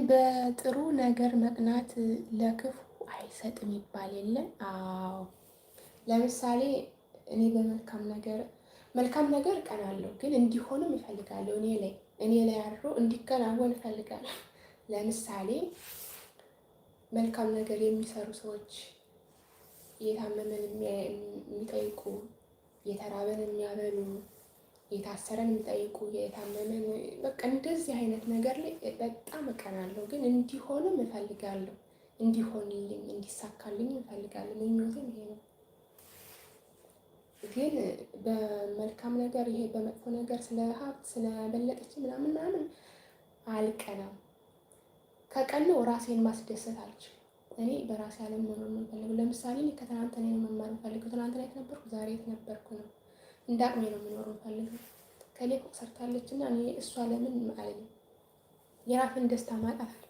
በጥሩ ነገር መቅናት ለክፉ አይሰጥም ይባል የለ? አዎ። ለምሳሌ እኔ በመልካም ነገር መልካም ነገር እቀናለሁ፣ ግን እንዲሆንም እፈልጋለሁ። እኔ ላይ አድሮ እንዲከናወን እፈልጋለሁ። ለምሳሌ መልካም ነገር የሚሰሩ ሰዎች፣ የታመመን የሚጠይቁ፣ የተራበን የሚያበሉ፣ የታሰረን የሚጠይቁ፣ የታመመን በቃ እንደዚህ አይነት ነገር ላይ በጣም እቀናለሁ። ግን እንዲሆንም እፈልጋለሁ። እንዲሆንልኝ እንዲሳካልኝ እፈልጋለሁ። ምኞቴም ይሄ ነው። ግን በመልካም ነገር ይሄ በመጥፎ ነገር ስለ ሀብት ስለበለጠች ምናምን ምናምን አልቀናም። ከቀናሁ ራሴን ማስደሰት አልችልም። እኔ በራሴ ዓለም መኖር ነው የምፈልገው። ለምሳሌ እኔ ከትናንትና ነው መማር የምፈልገው። ትናንትና የት ነበርኩ፣ ዛሬ የት ነበርኩ ነው። እንደ አቅሜ ነው መኖር የምፈልገው። ከሌ ፎቅ ሰርታለች እና እኔ እሷ ለምን አልልም። የራሴን ደስታ ማጣት አልፈልግም።